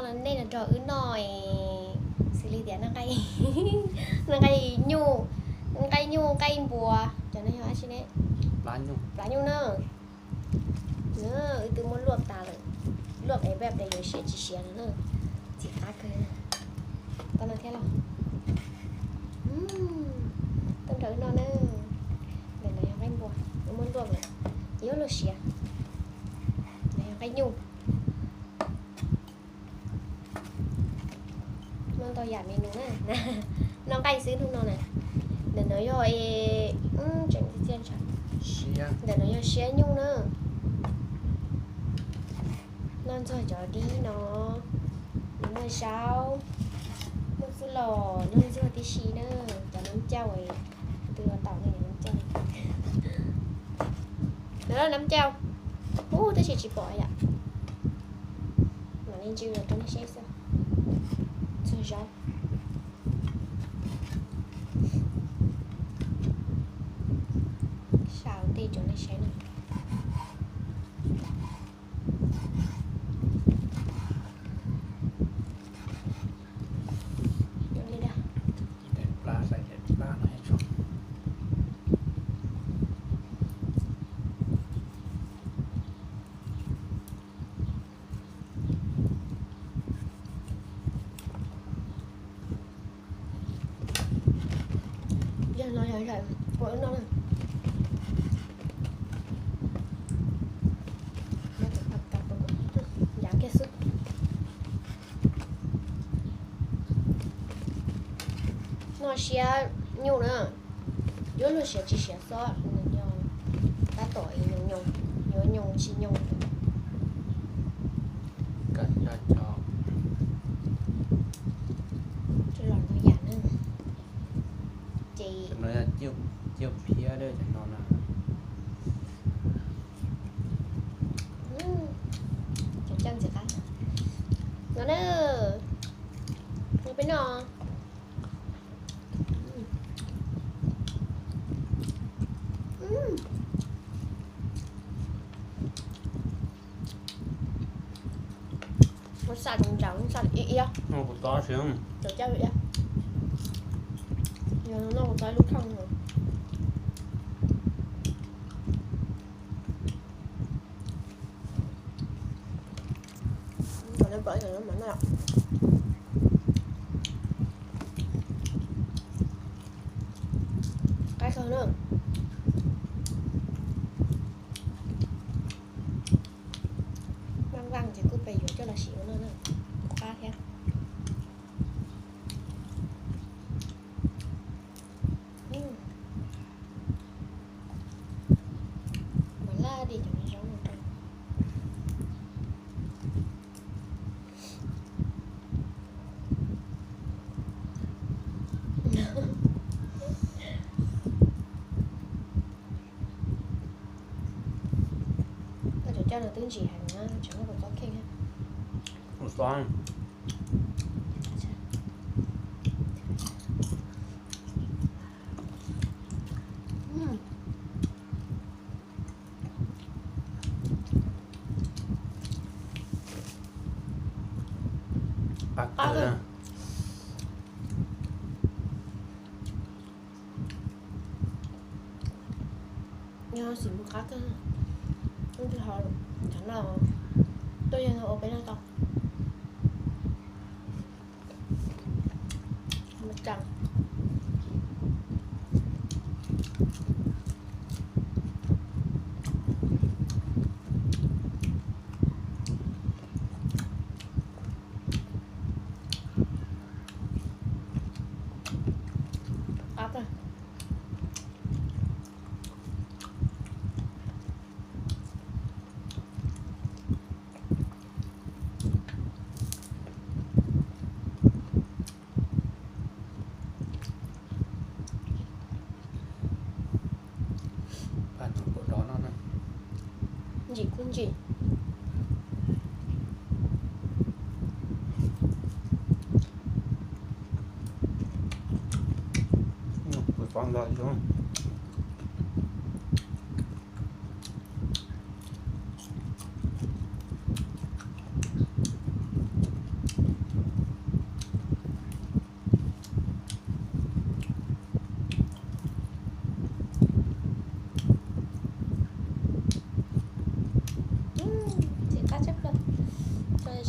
Nej los nrog wb noj, xws li tias noj nqaij, noj nqaij nyuj, nqaij nyuj, nqaij npua, cov no yog dab tsi ne? Plab nyuj na. Wb twb muab luaj tas lawm, luaj es peb yuav siav tsis siav no na. Txiv qab kawg. Tau no thiab los? Tuaj nrog wb noj na. Ntawm no yog nqaij npua, wb muab luaj lawm, yuav luaj siav. No yog nqaij nyuj. Muaj ntau yam menu na. Noj nqaij xwb hnub no na. Ntawm no yog, tseem tiaj tiaj ntsha. Ntawm no yog siab nyuj na. Noj ntxuag cov dib no, nws muaj zaub, muaj txuj lom, noj ntxuag tib si na. Cov nab cauj, tus ua tau ne, nab cauj. Nab cauj, ub, tab sis tsis pom yom. Mam li ntsw los rau nej saib xwb. Ntxuag zaub. Sau tej rau nej saib na. Yog no yog ua no, yav kiag xwb. Noj siab nyuj na, yuav luag siav tsis siav xob, tab tom nyoos nyoos, yuav nyoos tsis nyoos. Los no yam na, ces no yog ciaj phiab no na. Cov caj ntxim qab no na, peb noj. Muab xav zoo nraug, xav ib ib, cov caj ib, yog no kuv tau ib lub thooj no. Kom nej pom, qab kawg na. Vaj vaj ces kuj pes yuav coj los sim ua no na, qab thiab. Mas laj di cov zaub no rau. Koj cov caj no twb ntsim heev na, tseem muab kuv txob kheej thiab. Qab kawg. Yog xim mus qab kawg, ub twb ho cov no tuaj yog ua peb noj tau. Qab kawg. Ntsim kuj ntsim.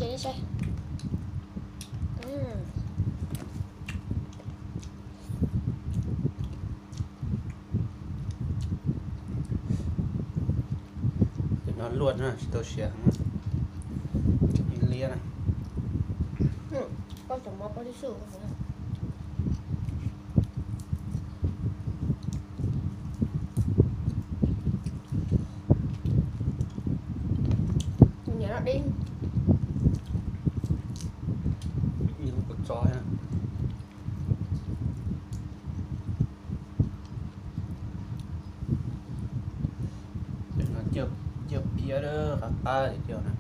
Ces saib. Ces no luaj na, tsis tau siav heev, liab na. Poj cov mov poj lib xwb. Nyiam no dib. Ib kuv tso na. Cov no ciaj piab qab qab li cov na.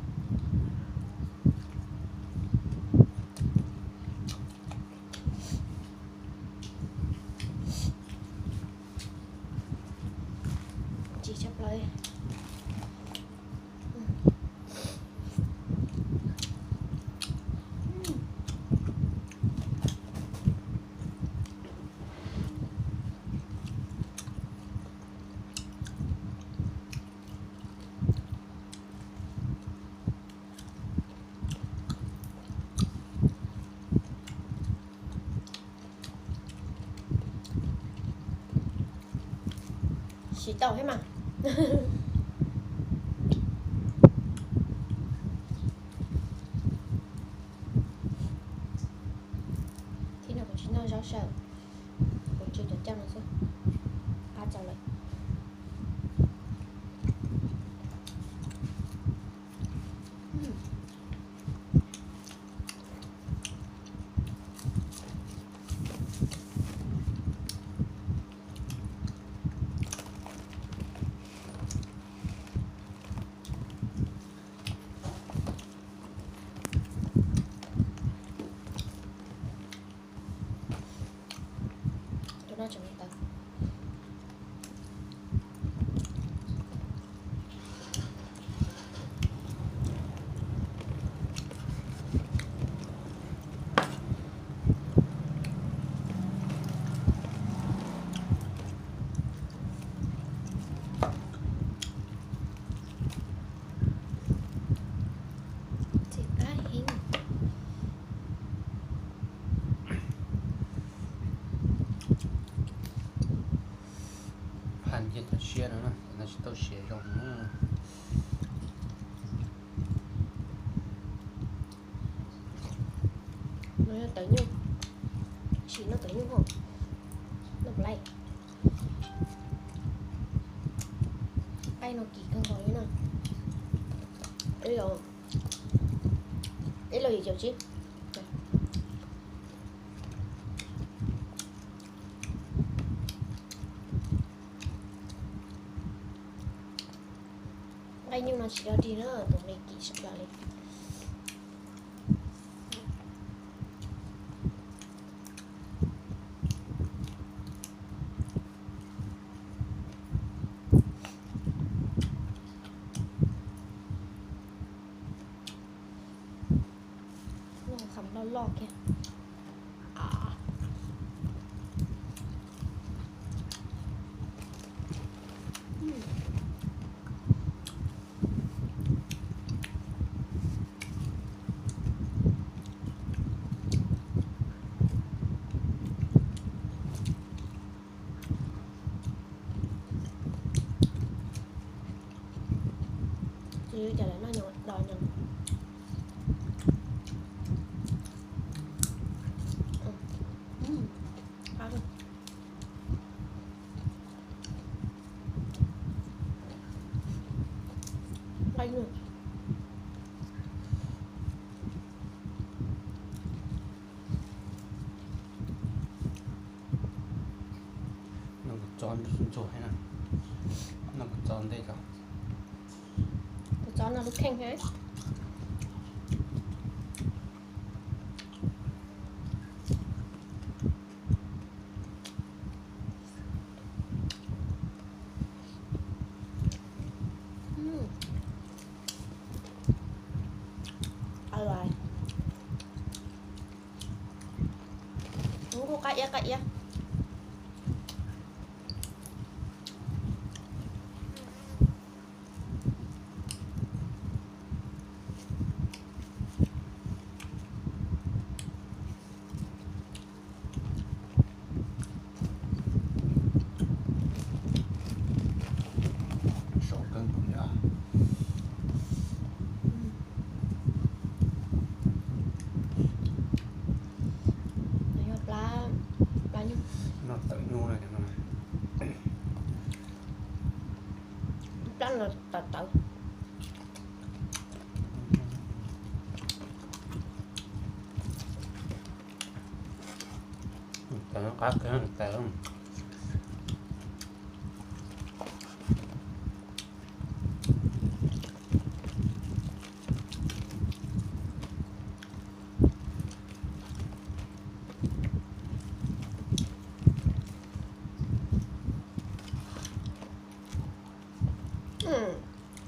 Tsis tshaj plaws. Siv tau thiab mas. Thib no kuv tsis noj zaub saw, kuv tsw cov caj no xwb. Qab txaus lawm. Tus no tseem tawv. Phaj nyiaj tag siab no na, no tsis tau siav zoo na. No yog tawv nyuj, sim noj tawv nyuj os, noj puas laij. Qaij no kim kawg nkaus li na. Ib los, ib los yim caum tsib. Nqaij nyuj no tsis dog dig na, tus nqi kim sab plaws li. Noj qhov loj loj kiag. Ces yuav cov lawv noj nyob dos nyob. Nqaij nyuj. Noj kuv txob ntsuag ntsuag thiab na. Noj kuv txob ntej tso. Kuv txob noj lub kheej thiab. Ua li, kuj qab iab qab iab. Qab kawg ntawd.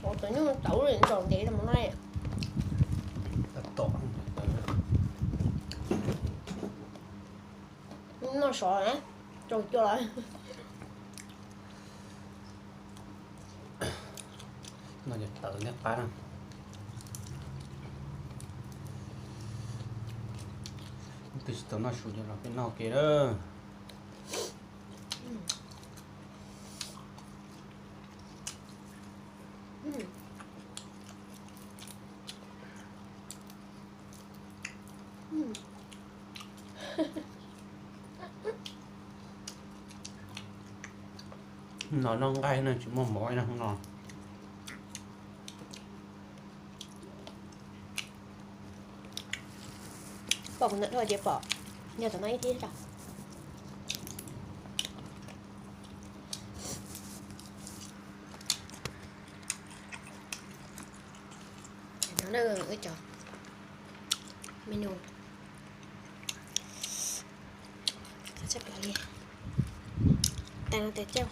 Ua tau nyuj tau li nrog ntev los no. Noj sov na, rau cua lawm. Noj cov tawv nyob qab na. Twb tsis tau noj su ces los peb noj ke lawm. No noj nqaij no tsis muaj mov no no. Pom kuv ntawm dhau ces pom, yog tom no ib thib tso. No wb cov menu tshaj plaws li. Tais no tais cauj.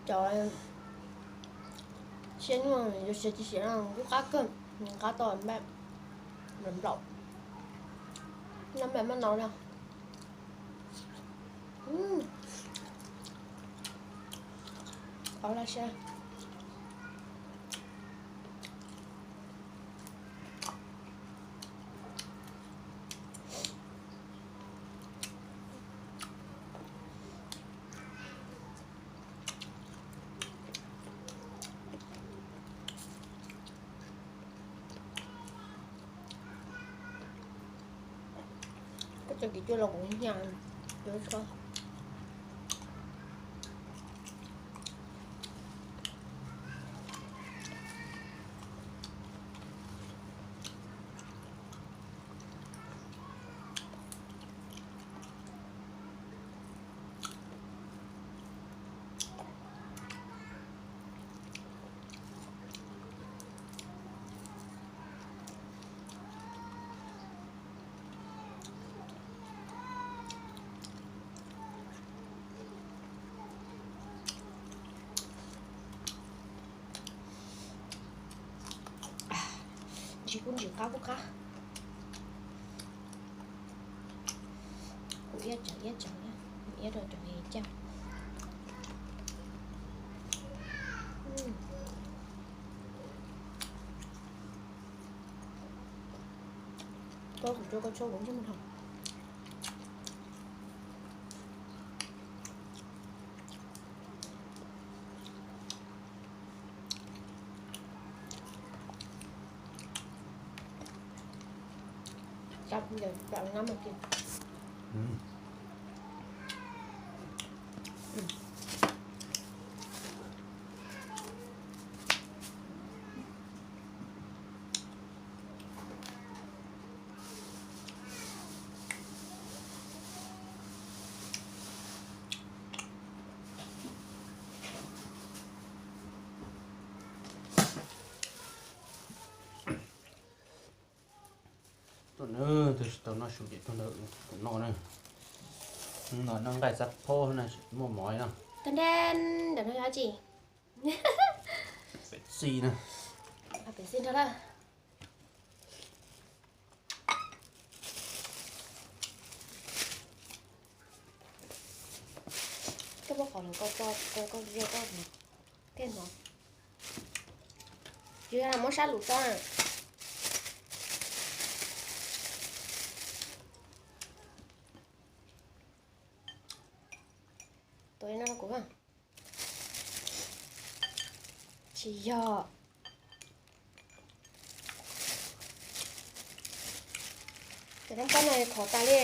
Cov siab nyuj yuav siav tsis siav no kuj qab kawg, qab tau npaj nplaum, noj npaj maj no na. Qab laj siab. Koj tso kiv cuaj los kuv hnyav, yuav tshuab. Ntsis kuj ntsis, qab kuj qab. Kuv iab tsav iab tsav, iab rau cov caj. Koj kuv coj koj tshuab kuv ntsej muag dhau. Tuaj na, tus tsis tau noj su ces tuaj ntawm kuv noj na. No noj nqaij xab phob na, muaj mov no. Tan tan, ntawm no yog dab tsi? Pepsi na. Pepsi nrog lawm. Koj muab qhov hluas koj tso, koj tso koj, koj, koj hnov. Yus yog muab sab lus tso. Tuav li no rau kuv. Tsis yog. Cov nab pob no khov tas li.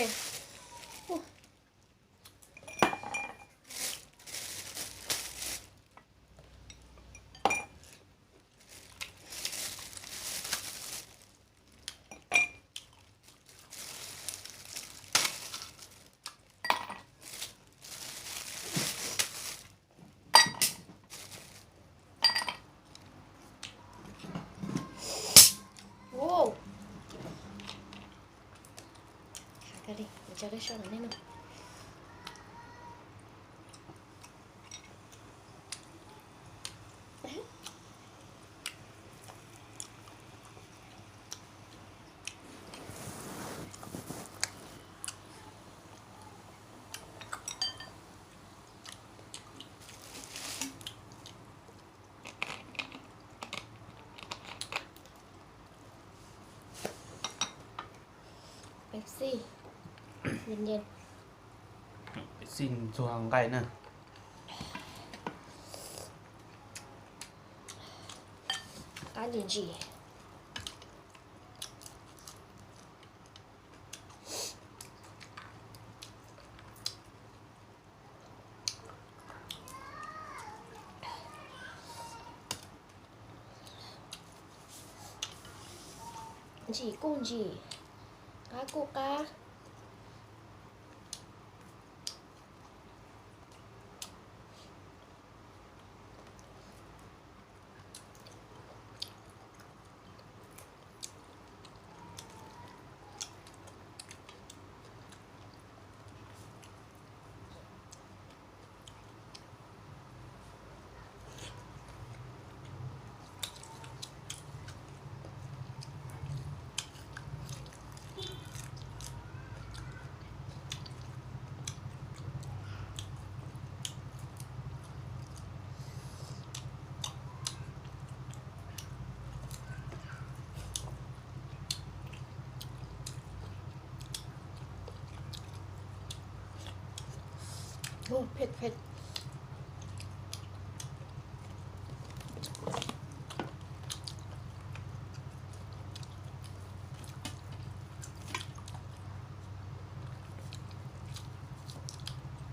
Ua, tso lub soj no nej noj. Pepsi, yen yen. Pepsi ntxuag nqaij na. Qab ntsim ntsim. Ntsim kuj ntsim, qab kuj qab. Ua, phem phem.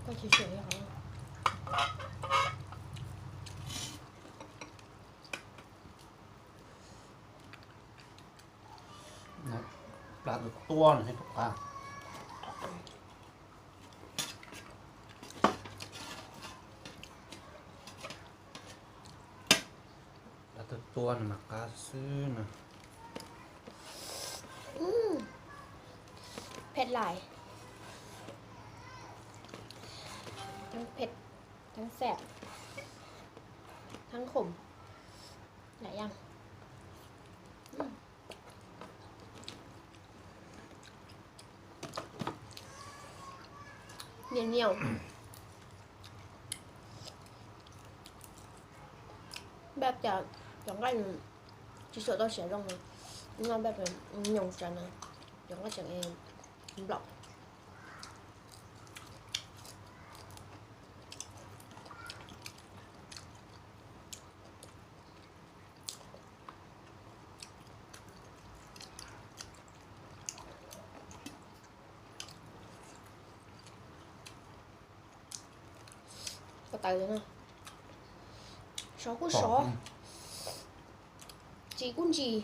Koj tsis tseem li qhov. Plab tus tuab no thiab tus qab. Plab tus tuab no mas qab xwb no. Phem lais.ทั้งเผ็ด ทั้งแสบ ทั้งขม หลายอย่าง Nhiều nhiều. Npaj cov, cov nqaij tsis tshua tau siav zoo, noj npaj nyoos tsav no, cov nqaij tseem nplaum. Ko taw no, sov kuj sov, ntsim kuj ntsim,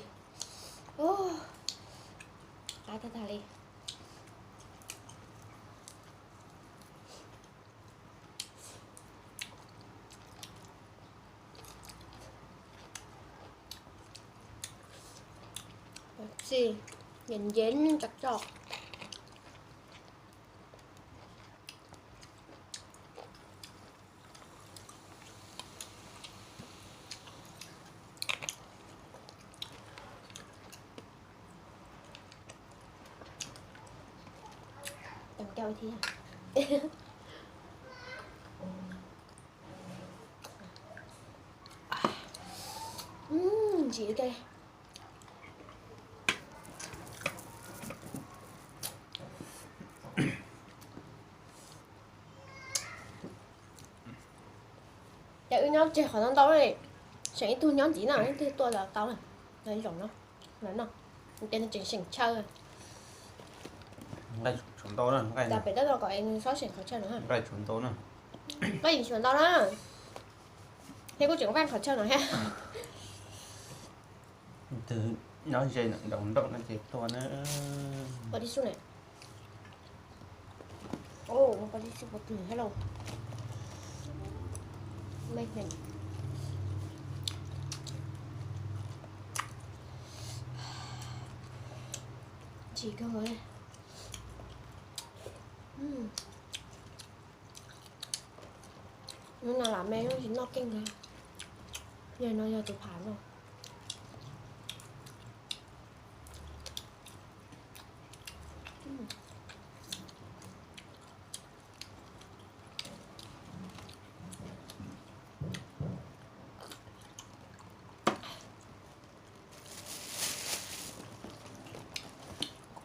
qab tag tag li. Xi, nyeem ncev cov coj. Ntsim ua ke. Ces wb nyob tseg qhov ntau ntau, seem ib tug nyob ntxiv no, ib tug tuaj los tau na. Zaum no, no, ces tseem seem tshaw. Pem tab no kom nws txhob seem qhov chaw no. Nqaij tsuas ntau na, thiab kuj tseem nqaij qhov chaw no thiab. Twg nyob ze nraum nraum no ces tuaj na. Pos tib xub ne. Pos tib xub pos twg thiab lauj. Ntsim kawg. Hnub no lam me tsis noj keej li. Yog no yog tus phav no.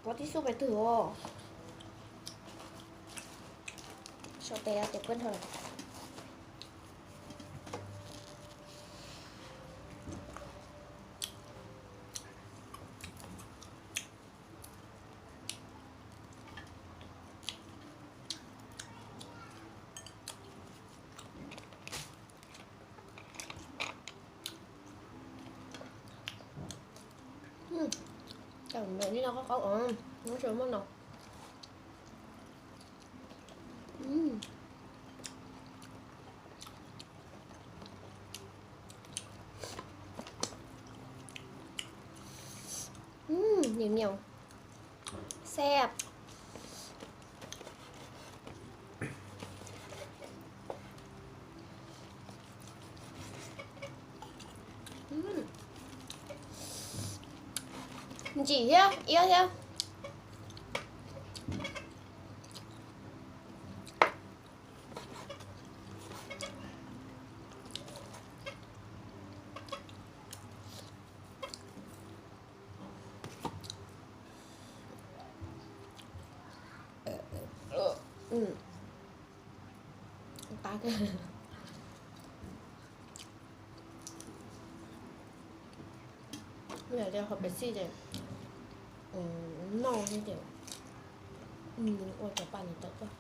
Pos tib xub pes twg os. Sau tes ces puab dhau lawm. Cov no qaub qaub os, muab tso muab no. Niam niam, xeb. Ntsim thiab iab thiab. Qab, hauv pes xij ces noj thiab ces ua cov pas niam tawm tuaj.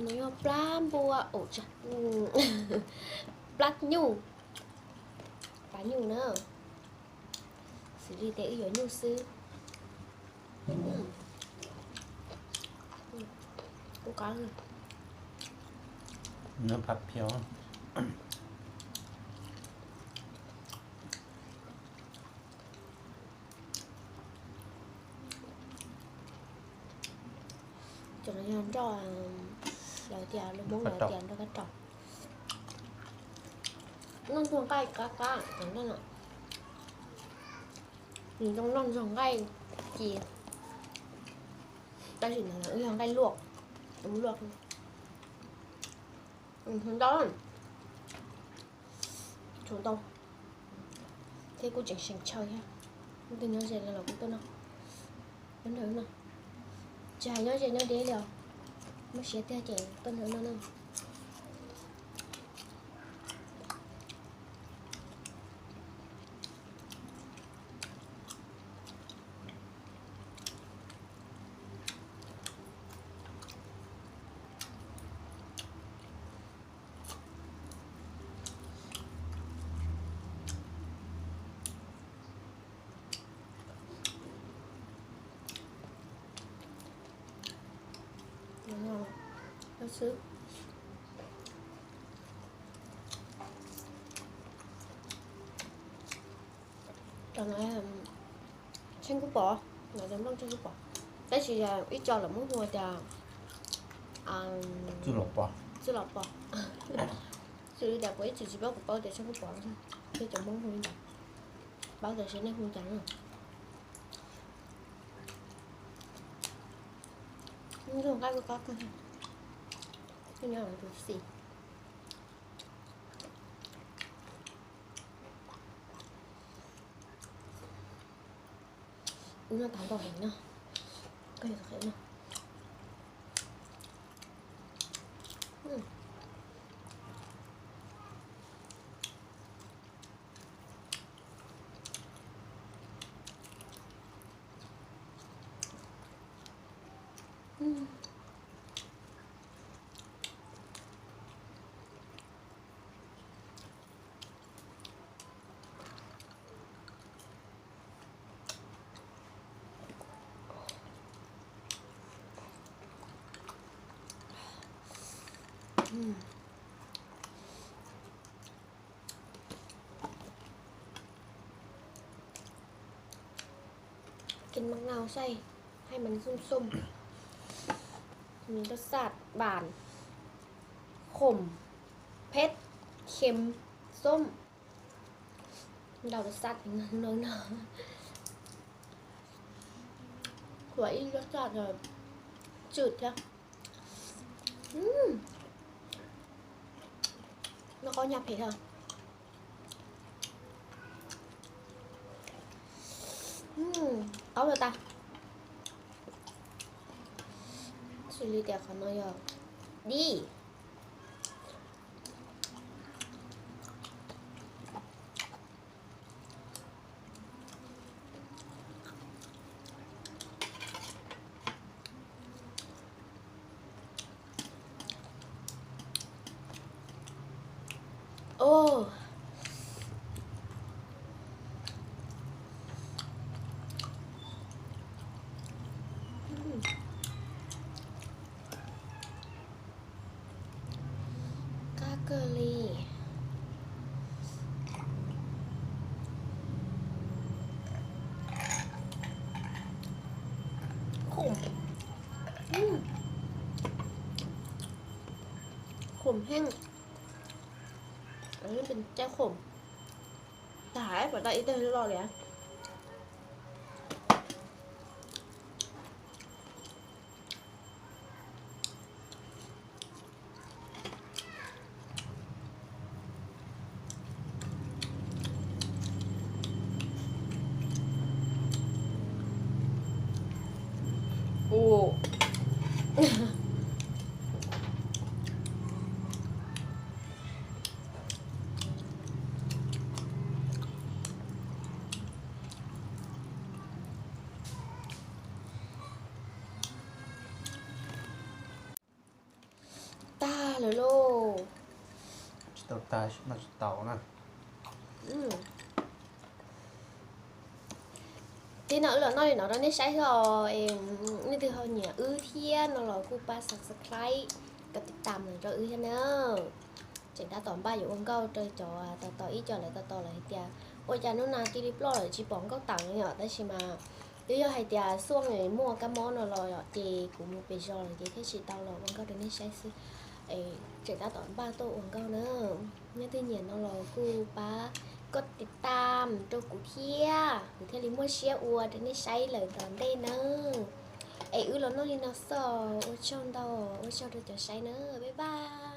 No yog plab npua, plab nyuj, plab nyuj na, xws li tias wb yuav nyuj xwb. Kub qab. Cov no yog nroj, lawv tias lus Hmoob lawv tias nroj kab raum. Noj ntxuag nqaij qab qab, noj, nws zoo noj ntxuag nqaij ci, tab sis no yog nqaij luaj, luaj, tshuav ntau, tshuav ntau, thiab kuj tseem seem tshaw thiab. Leej twg nyob ze los kuj tuaj noj, nyob nrad no. Tsis hais nyob ze nyob deb li os, muaj siab tiag ces tuaj nrad no na. Xwb. Cov no tsheej kub pov, no cov nplooj tsheej kub pov, tab sis ib co lawv muab hu tias txwj los pov. Xws li tias kuv ib txwm tsis paub, kuv paub tias tsheej kub pov, thiab cov Hmoob hu li ntawd. Paub tias seb nej hu cas na. Nqaij kuj qab kawg, nyob tus xis. Ub, noj tau ntau heev no. Koj yog tus qhev no. Cái măng ngao xay hay măng xôm xôm. Mình có sạt bản khủng phết kem xôm. Đau là sạt thì ngon hơn nó. Của ít có sạt rồi. Chịu chứ. Nó có nhà phê thôi. Ub, qaub lawm tas. Xws li tias qhov no yog dib. Ồ. Qab kawg li. Khủng. Khủng heev. Anws pes tsawg khủng. Tag hais pom tau ib teg loj li. Ua, tag lawm lauj. Tsis tau tag, noj tsis tau na. Tib no wb los noj li no rau nej saib xwb os. Nej leej twg ho nyiam wb thiab no los kuj pab subscribe, koj tiv tam rau wb thiab na. Tseem tab tom npaj yuav ua nkauj rau cov tos tos, ib co lawv tos tos lawm hais tias ua cas hnub no cia li ploj lawm tsis pom nkauj tawm li os. Tab sis mas twb yog hais tias Xuaj muaj kab mob no los ces kuv mus pem zos lawm ces thiaj tsis tau los ua nkauj rau nej saib xwb. Tseem tab tom npaj tuaj ua nkauj na. Nej leej twg nyiam no los kuj pab koj tiv tam rau kuv thiab, kuv thiaj li muaj siab ua rau nej saib lawm tom ntej nawb. Es wb los noj li no xwb, ua tsaug ntau, ua tsaug rau cov saib na, bye bye.